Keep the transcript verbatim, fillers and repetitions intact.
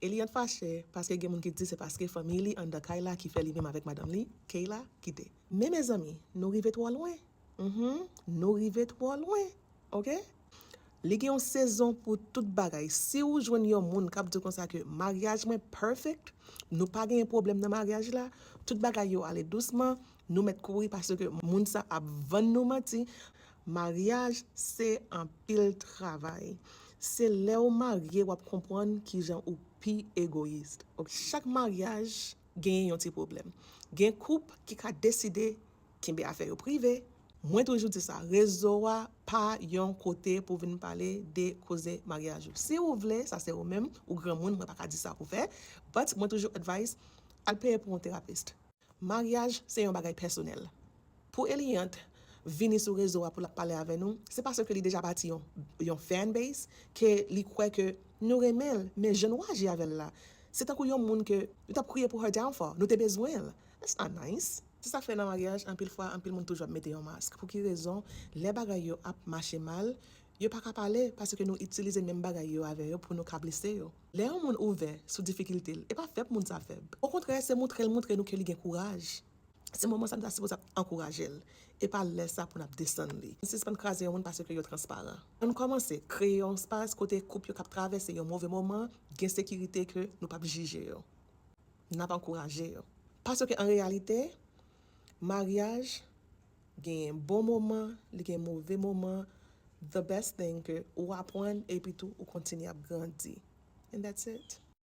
Eliante fache paske gen moun ki di se paske fanmi li anndan kay la ki fè li menm avèk madanm li, Kayla, kite. Men mezanmi, nou rive twò lwen. Mhm, nou rive twò lwen. Oke? Li gen yon sezon pou tout bagay. Si ou jwenn yon moun k ap di w konsa ke maryaj mwen perfect, nou pa genyen pwoblèm nan maryaj la, tout bagay yo ale dousman, nou mèt kouri paske moun sa ap vann nou manti. Maryaj se anpil travay. Se lè w marye w ap konprann kijan ou pi egoyis. Oke? Chak maryaj genyen yon ti pwoblèm. Gen koup ki ka deside kenbe afè yo prive. Mwen toujou di sa, rezo a pa yon kote pou vin pale de koze maryaj ou. Si ou vle, sa se ou menm, ou granmoun, mwen pa ka di sa pou fè. But mwen toujou advise, al peye pou yon terapist. Maryaj se yon bagay pèsonèl. Pou Eliante vini sou rezo a pou l ap pale avè nou, se paske li deja bati yon, yon fan base ke li kwè ke nou renmen l, men jan nou aji avè l la, se tankou yon moun ke nou t ap kriye pou her downfall, nou te bezwen l. That's not nice. Se sa k fè nan maryaj, anpil fwa, anpil moun toujou ap mete yon mask. Pou ki rezon? Lè bagay yo ap mache mal, yo pa ka pale paske nou itilize menm bagay yo avè yo pou nou ka blese yo. Lè yon moun ouvè sou difikilte l, e pa fè pou moun sa fèb. Okontrè, se montre l montre nou ke li gen kouraj. Se moman sa nou ta sipoze ap ankouraje l. E pa lè sa pou n ap desann li. Sispann kraze yon moun paske yo transparan. Ann kòmanse kreye yon espas kote koup yo k ap travèse yon move moman gen sekirite ke nou p ap jije yo. N ap ankouraje yo. Paske an reyalite, maryaj genyen bon moman, li gen move moman. The best thing ke ou aprann epi tou ou kontinye ap grandi. And that's it.